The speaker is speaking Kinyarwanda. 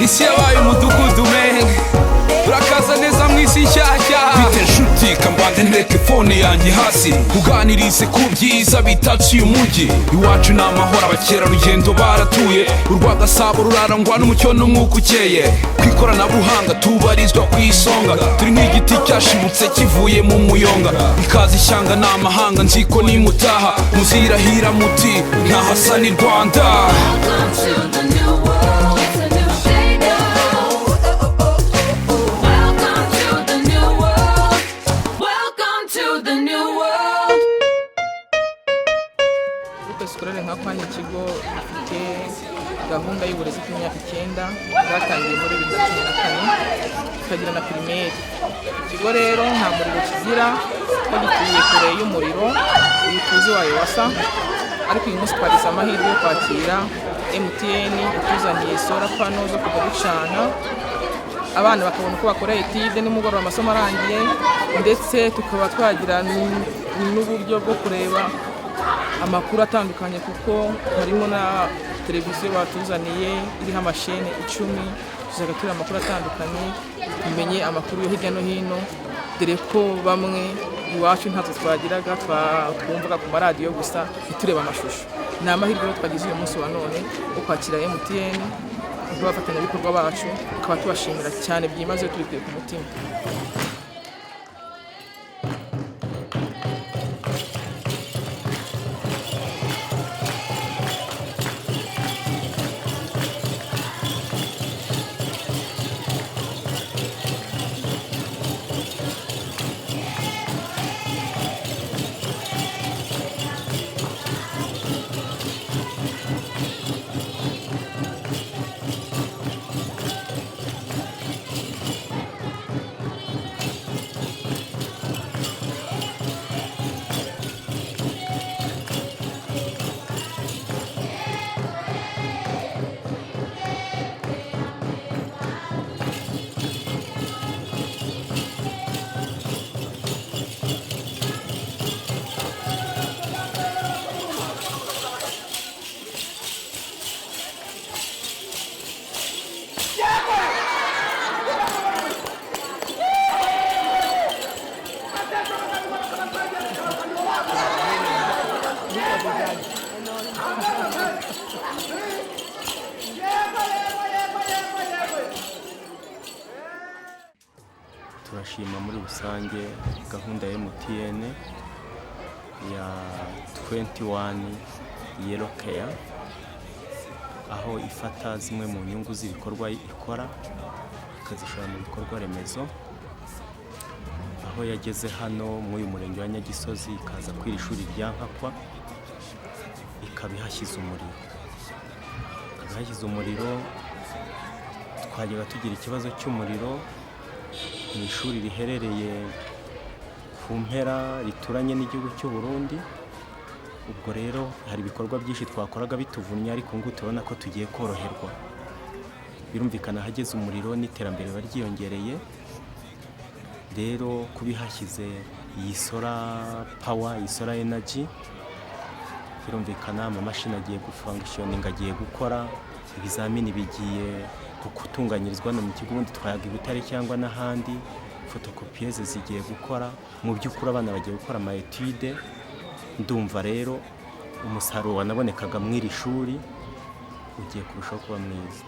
Isi yabaye umudugudu, man. Urakaza neza mu isi nshyashya. Bite nshuti, kambanze ntereke phone yanjye hasi, uganirize ku byiza bitaciye umujyi. Iwacu ni amahoro, abakerarugendo baratuye. Urwa Gasabo rurarangwa n'umucyo n'umwuka ukeye. Ku ikoranabuhanga tubarizwa ku isonga, turi nk'igiti cyashibutse kivuye mu muyonga. Ikaze ishyanga n'amahanga, nzi ko nimutaha muzirahira muti ntahasa ni Rwanda. Welcome to the new world. It's a new day now. Welcome to the new world. Welcome to the new world. Groupe Scolaire Nkakwa ni ikigo gifite gahunda y'uburezi bw'imyaka 9 bwatangiye muri 2014, tukagira na primaire. Ikigo rero nta muriro kigira kuko gituye kure y'umuriro uyu tuzi wa EWASA, ariko uyu munsi twagize amahirwe yo kwakira MTN ituzaniye solar panel zo kujya ducana, abana bakabona uko bakora étude nimugoroba amasomo arangiye, ndetse tukaba twagira n'uburyo bwo kureba amakuru atandukanye, kuko harimo na televiziyo batuzaniye iriho amashene 10. Tuzajya tureba amakuru atandukanye, tumenye amakuru yo hirya no hino, dore ko bamwe iwacu ntabwo twagiraga, twumvaga ku maradiyo gusa, ntiturebe amashusho. Ni amahirwe rero twagize uyu munsi wa none wo kwakira MTN nk'abafatanyabikorwa bacu, tukaba tubashimira cyane byimazeyo tubikuye ku mutima. Turashima muri rusange gahunda ya MTN ya 21 Yellow Care, aho ifata zimwe mu nyungu z'ibikorwa ikora ikazishora mu bikorwa remezo, aho yageze hano muri uyu murenge wa Nyagisozi, ikaza kw'iri shuri rya Nkakwa, ikaba ihashyize umuriro, ikaba ihashyize umuriro. Twajyaga tugira ikibazo cy'umuriro mu ishuri riherereye ku mpera rituranye n'igihugu cy'u Burundi. Ubwo rero hari ibikorwa byinshi twakoraga bituvunnye, ariko ngubu turabona ko tugiye koroherwa. Birumvikana, ahageze umuriro n'iterambere riba ryiyongereye. Rero kuba ihashyize iyi solar power, iyi solar energy, birumvikana amamashini agiye gufunctioninga, agiye gukora, ibizamini bigiye gutunganyirizwa hano mu kigo, ubundi twayaga i Butare cyangwa n'ahandi, photocopieuse zigiye gukora. Mu by'ukuri abana bagiye gukora ama étude. Ndumva rero umusaruro wanabonekaga mu iri shuri ugiye kurushaho kuba mwiza.